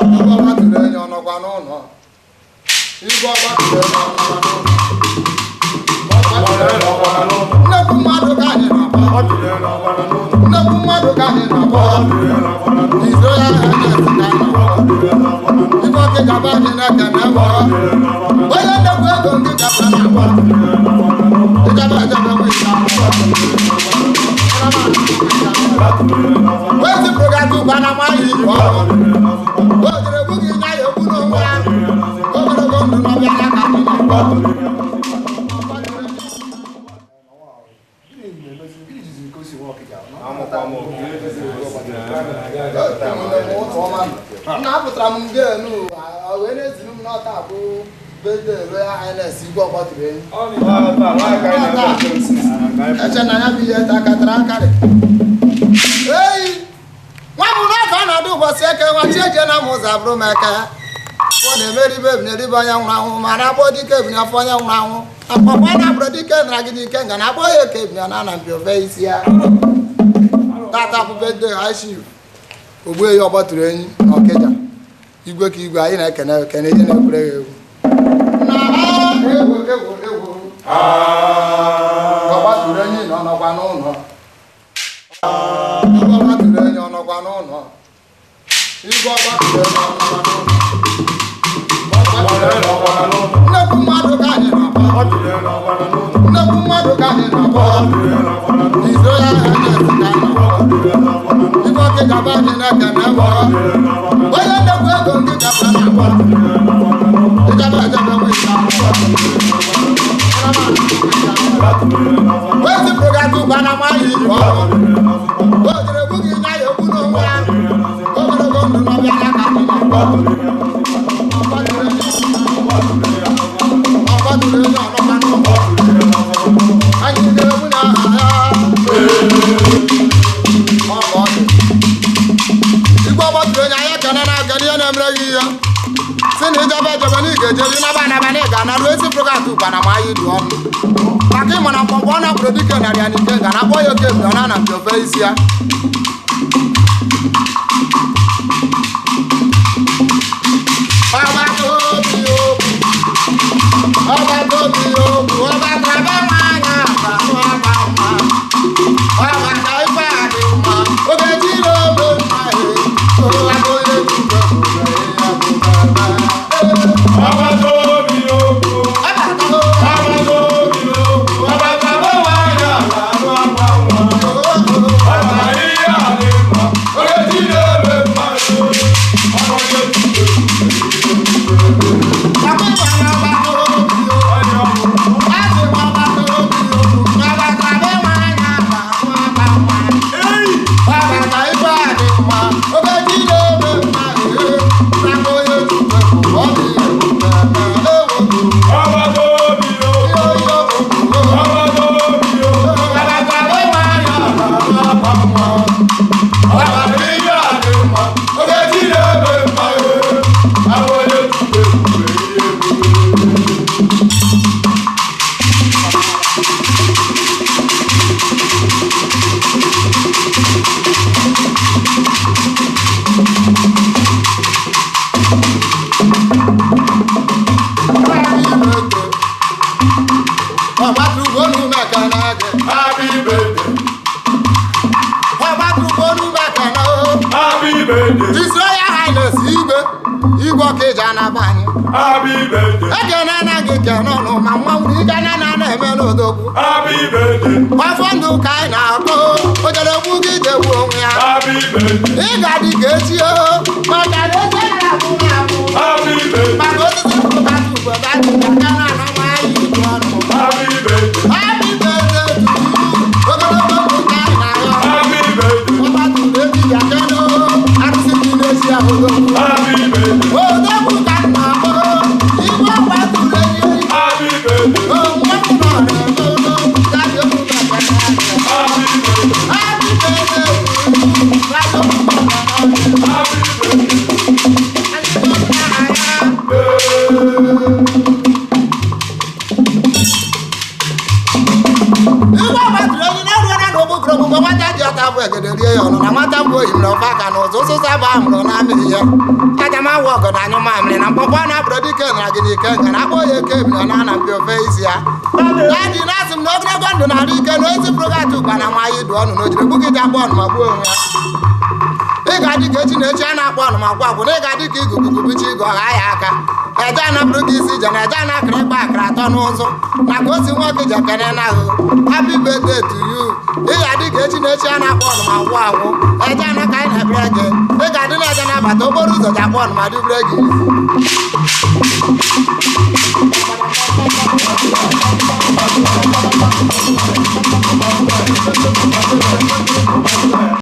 Igwe ọgbatụrụ enyi ọ nọkwa n'ụlọ? Igwe ọgbatụrụ enyi ọ nọkwa n'ụlọ? Nnekwu mmadụ ka anyị na-akpọ. Nnekwu mmadụ ka anyị na-akpọ. His Royal Highness ka anyị na-akpọ. Igwe Ọkịja be anyị na-ekene mọ. Onye nnekwu ego ndị gaba na-akpọ. Ịjaba ejebe nwe ike akwụkwọ. Wee zipụrụ gị atụ ụkwa na amaghị ibu ọrụ. O jere egbu gị nya ya egbu n'onwe ya. Ogologo ndụ n'ọbịa ya ka anyị na-akpọ. Nna, apụtara m nge enu wee na-ezinu m n'ọta bụ birthday Royal Highness Igwe Ọgbatụrụ Enyi. Eche na ya bụ ihe takatara akarị. Eyi nwa bụ n'afọ ọnọdụ ụbọchị eke nwa chi eje na m ụzọ abụrụ m eke. Ọ na-emeribe ebineribe onye nwụrụ anwụ ma na-akpọ dike ebinye afọ onye nwụrụ anwụ. Akpọkwa na abụrụ dike nara gị n'ike nga na akpọ ya eke ebinye na ana mpi ofe isi ya. Tata bụ birthday High Chief Ogbuehi Ọgbatụrụ Enyi na Ọkịja. Igwe ka igwe anyị na-ekene ekene ihe na-ekwere ya egwu. Na egwu egwu egwu. Ọgbatụrụ Enyi nọ nọkwa n'ụlọ. Igwe Ọgbatụrụ Enyi ọ nọkwa n'ụlọ? Igwe Ọgbatụrụ Enyi ọ nọkwa n'ụlọ? Nnekwu mmadụ ka anyị na-akpọ. Nnekwu mmadụ ka anyị na-akpọ. His Royal Highness ka anyị na-akpọ. Igwe Ọkịja be anyị na-ekene mọ. Onye nnekwu ego ndị gaba na-akpọ. Ịjaba ejebe nwe ike akwụkwọ. Wee zipụrụ gị atụ ụkwa na amaghị ibu ọrụ. O jere egbu gị nya ya egbu n'onwe ya. Ogologo ndụ n'ọbịa ya ka anyị na-akpọ. Ọgbatụrụ enyi ọ nọkwa n'ụlọ. Anyị ga-egbu na aha ya. Ọ bụ ọ dị. Igwe Ọgbatụrụ Enyi anyị ekene na-aga n'ihe na-emere gị ihe. Si na ijebe ejebe na ị ga-ejeri naba anaba na ị ga-anarụ esi pụrụ atụ ụkwa na ma anyị dị ọnụ. Maka ịma na mkpọmkpọ ọ na-akpụrụ dike narị ya n'ike ga na-akpọ ya oke ebi ọ na-ana mpi ofe isi ya. Ọgbata obi okwu, ọgbata obi okwu, ọgbata be nwaanyị aba ọba mma. Ọgbata ife a dị mma, oge jiri obe mma e, ụwa bụ onye chukwu ebube ya bụ bebe. Ọgbata Ọkwa ịma na ọgbata obi okwu, asị m ọgbata obi okwu, ọgbata be nwaanyị aba ọba mma. Ọgbata ife a dị mma, oge jiri obe mma e, nakwa onye chukwu ebube ọ dị ebube ewo. Iyo iyo ogo. Ọgbata be nwaanyị aba ọba mma. Ọgbata ihe a dị mma, oge jiri ebe mma e, Happy birthday. Ọgbatụrụ mekene gị. Happy birthday, Ọgbatụrụ mekene o. happy birthday, His Royal Highness Igwe Igwe Ọkịja na-aba anyị. happy birthday, Ekene na gị kene ọnụ ma mmanwụ ịga na na na-eme n'odogwu. happy birthday, Afọ ndụ ka anyị na-akpọ o jere gbu gị jegbu onwe ya. happy birthday, Ị ga-adị ka echi o maka na echi na-abụ na-abụ. happy birthday, Maka osisi pụta ugbo ba dị ka aka na-anọ nwayọ ibu ọnụ. happy birthday, Happy birthday to you. Ogologo ndụ ka anyị na-arịọ. happy birthday, Ọgbatụrụ eji bịa kene o. Arụsị dị n'ezi ahụ odogwu. happy birthday, Odogwu ka m na-akpọ. Igwe ọgbatụrụ enyi. happy birthday, O mmanwụ nọ na-eme odogwu. Daddy okwu maka na happy birthday, Happy birthday to you. Daddy okwu maka na happy birthday. Anyị bụ nna ya. Igwe ọgbatụrụ enyi na-eruo na n'ogbukoro mgbe nwata ji ọta bụ egede rie ya ọnụ na nwata bụ oyi mere ọfa aka n'ụzọ ụsụsụ abụ ahụ mụrụ na-amịghị ya. Aja ma na-awa ọgọ na anyụ mamịrị na mkpọkpọ na-abụrụ dike na gị n'ike nga na akpọ ya eke ebiri na ana mpị ofe isi ya. Daddy, na-asị m na ogologo ndụ na-arụ ike na ezi pụrụgatụ ụkpa na nwa anyị du ọnụ na ojiri gbugi ji akpọ ọnụ ma gbuo onwe ya. Ị ga-adị ka echi na echi a na-akpọ ọnụ ma gwa agwụ na ị ga-adị ka igugu buchi igu ọgha ya aka eje anapụrụ gị isi ije na eje anakịrị ịkpa akara atọ n'ụzụ na ka o si nwa gị jekene na ahụ. Happy birthday to you. Ị ga-adị ka echi na echi a na-akpọ ọnụ ma gwụ agwụ eje ana ka anyị na-ekpere gị. Ị ga-adị na eje na-abata okporo ụzọ ji akpọ ọnụ ma dubere gị isi.